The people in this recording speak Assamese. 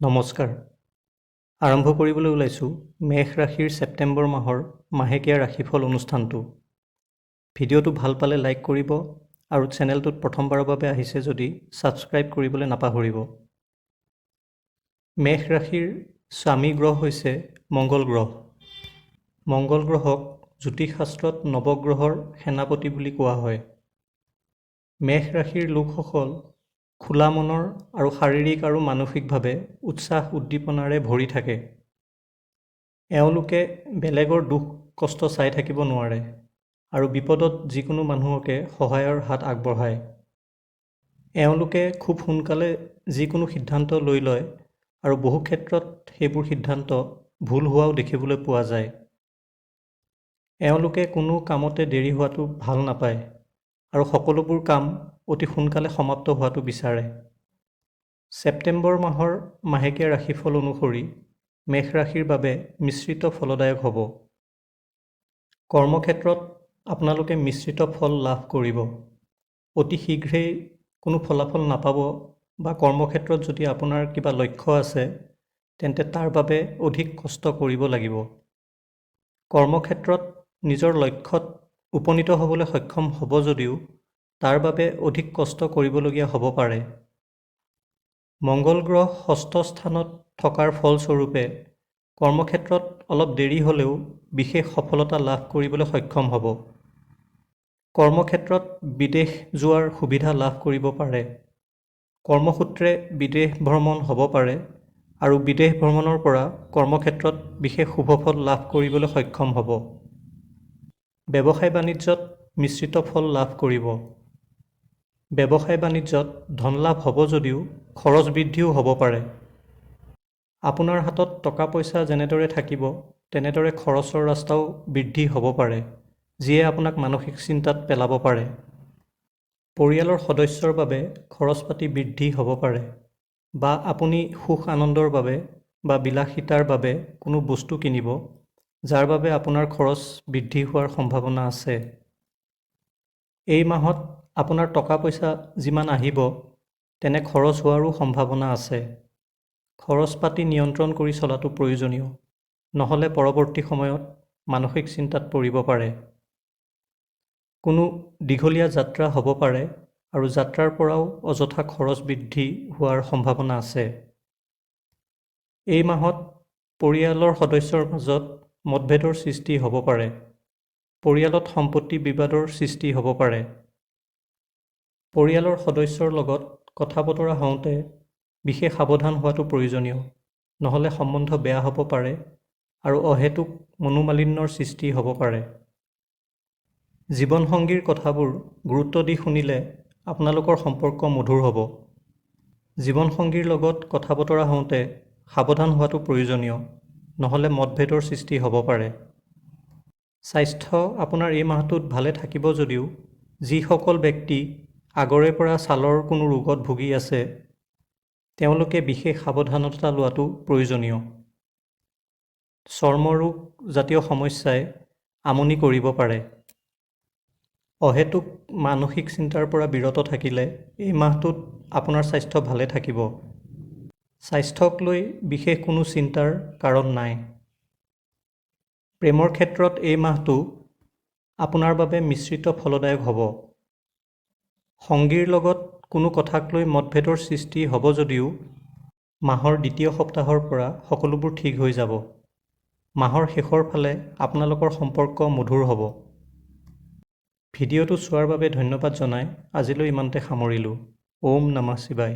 নমস্কাৰ। আৰম্ভ কৰিবলৈ ওলাইছোঁ মেষ ৰাশিৰ ছেপ্টেম্বৰ মাহৰ মাহেকীয়া ৰাশিফল অনুষ্ঠানটো। ভিডিঅ'টো ভাল পালে লাইক কৰিব আৰু চেনেলটোত প্ৰথমবাৰৰ বাবে আহিছে যদি ছাবস্ক্ৰাইব কৰিবলৈ নাপাহৰিব। মেষ ৰাশিৰ স্বামী গ্ৰহ হৈছে মংগল গ্ৰহ। মংগল গ্ৰহক জ্যোতিষশাস্ত্ৰত নৱগ্ৰহৰ সেনাপতি বুলি কোৱা হয়। মেষ ৰাশিৰ লোকসকল খোলা মনৰ আৰু শাৰীৰিক আৰু মানসিকভাৱে উৎসাহ উদ্দীপনাৰে ভৰি থাকে। এওঁলোকে বেলেগৰ দুখ কষ্ট চাই থাকিব নোৱাৰে আৰু বিপদত যিকোনো মানুহকে সহায়ৰ হাত আগবঢ়ায়। এওঁলোকে খুব সোনকালে যিকোনো সিদ্ধান্ত লৈ লয় আৰু বহু ক্ষেত্ৰত সেইবোৰ সিদ্ধান্ত ভুল হোৱাও দেখিবলৈ পোৱা যায়। এওঁলোকে কোনো কামতে দেৰি হোৱাটো ভাল নাপায় আৰু সকলোবোৰ কাম অতি সোনকালে সমাপ্ত হোৱাটো বিচাৰে। ছেপ্টেম্বৰ মাহৰ মাহেকীয়া ৰাশিফল অনুসৰি মেষ ৰাশিৰ বাবে মিশ্ৰিত ফলদায়ক হ'ব। কৰ্মক্ষেত্ৰত আপোনালোকে মিশ্ৰিত ফল লাভ কৰিব। অতি শীঘ্ৰেই কোনো ফলাফল নাপাব বা কৰ্মক্ষেত্ৰত যদি আপোনাৰ কিবা লক্ষ্য আছে তেন্তে তাৰ বাবে অধিক কষ্ট কৰিব লাগিব। কৰ্মক্ষেত্ৰত নিজৰ লক্ষ্যত উপনীত হ'বলৈ সক্ষম হ'ব যদিও তাৰ বাবে অধিক কষ্ট কৰিবলগীয়া হ'ব পাৰে। মংগল গ্ৰহ ষষ্ঠ স্থানত থকাৰ ফলস্বৰূপে কৰ্মক্ষেত্ৰত অলপ দেৰি হ'লেও বিশেষ সফলতা লাভ কৰিবলৈ সক্ষম হ'ব। কৰ্মক্ষেত্ৰত বিদেশ যোৱাৰ সুবিধা লাভ কৰিব পাৰে। কৰ্মসূত্ৰে বিদেশ ভ্ৰমণ হ'ব পাৰে আৰু বিদেশ ভ্ৰমণৰ পৰা কৰ্মক্ষেত্ৰত বিশেষ শুভফল লাভ কৰিবলৈ সক্ষম হ'ব। ব্যৱসায় বাণিজ্যত মিশ্ৰিত ফল লাভ কৰিব। ব্যৱসায় বাণিজ্যত ধন লাভ হ'ব যদিও খৰচ বৃদ্ধিও হ'ব পাৰে। আপোনাৰ হাতত টকা পইচা যেনেদৰে থাকিব তেনেদৰে খৰচৰ ৰাস্তাও বৃদ্ধি হ'ব পাৰে, যিয়ে আপোনাক মানসিক চিন্তাত পেলাব পাৰে। পৰিয়ালৰ সদস্যৰ বাবে খৰচ পাতি বৃদ্ধি হ'ব পাৰে বা আপুনি সুখ আনন্দৰ বাবে বা বিলাসিতাৰ বাবে কোনো বস্তু কিনিব, যাৰ বাবে আপোনাৰ খৰচ বৃদ্ধি হোৱাৰ সম্ভাৱনা আছে। এই মাহত আপোনাৰ টকা পইচা যিমান আহিব তেনে খৰচ হোৱাৰো সম্ভাৱনা আছে। খৰচ পাতি নিয়ন্ত্ৰণ কৰি চলাটো প্ৰয়োজনীয়, নহ'লে পৰৱৰ্তী সময়ত মানসিক চিন্তাত পৰিব পাৰে। কোনো দীঘলীয়া যাত্ৰা হ'ব পাৰে আৰু যাত্ৰাৰ পৰাও অযথা খৰচ বৃদ্ধি হোৱাৰ সম্ভাৱনা আছে। এই মাহত পৰিয়ালৰ সদস্যৰ মাজত মতভেদৰ সৃষ্টি হ'ব পাৰে। পৰিয়ালত সম্পত্তি বিবাদৰ সৃষ্টি হ'ব পাৰে। পৰিয়ালৰ সদস্যৰ লগত কথা বতৰা হওঁতে বিশেষ সাৱধান হোৱাটো প্ৰয়োজনীয়, নহ'লে সম্বন্ধ বেয়া হ'ব পাৰে আৰু অহেতুক মনোমালিন্যৰ সৃষ্টি হ'ব পাৰে। জীৱনসংগীৰ কথাবোৰ গুৰুত্ব দি শুনিলে আপোনালোকৰ সম্পৰ্ক মধুৰ হ'ব। জীৱনসংগীৰ লগত কথা বতৰা হওঁতে সাৱধান হোৱাটো প্ৰয়োজনীয়, নহ'লে মতভেদৰ সৃষ্টি হ'ব পাৰে। স্বাস্থ্য আপোনাৰ এই মাহটোত ভালে থাকিব যদিও যিসকল ব্যক্তি আগৰে পৰা ছালৰ কোনো ৰোগত ভুগি আছে তেওঁলোকে বিশেষ সাৱধানতা লোৱাটো প্ৰয়োজনীয়। চৰ্মৰোগ জাতীয় সমস্যাই আমনি কৰিব পাৰে। অহেতুক মানসিক চিন্তাৰ পৰা বিৰত থাকিলে এই মাহটোত আপোনাৰ স্বাস্থ্য ভালে থাকিব। স্বাস্থ্যক লৈ বিশেষ কোনো চিন্তাৰ কাৰণ নাই। প্ৰেমৰ ক্ষেত্ৰত এই মাহটো আপোনাৰ বাবে মিশ্ৰিত ফলদায়ক হ'ব। সংগীৰ লগত কোনো কথাক লৈ মতভেদৰ সৃষ্টি হ'ব যদিও মাহৰ দ্বিতীয় সপ্তাহৰ পৰা সকলোবোৰ ঠিক হৈ যাব। মাহৰ শেষৰ ফালে আপোনালোকৰ সম্পৰ্ক মধুৰ হ'ব। ভিডিঅ'টো চোৱাৰ বাবে ধন্যবাদ জনাই আজিলৈ ইমানতে সামৰিলোঁ। ওম নমঃ শিৱায়।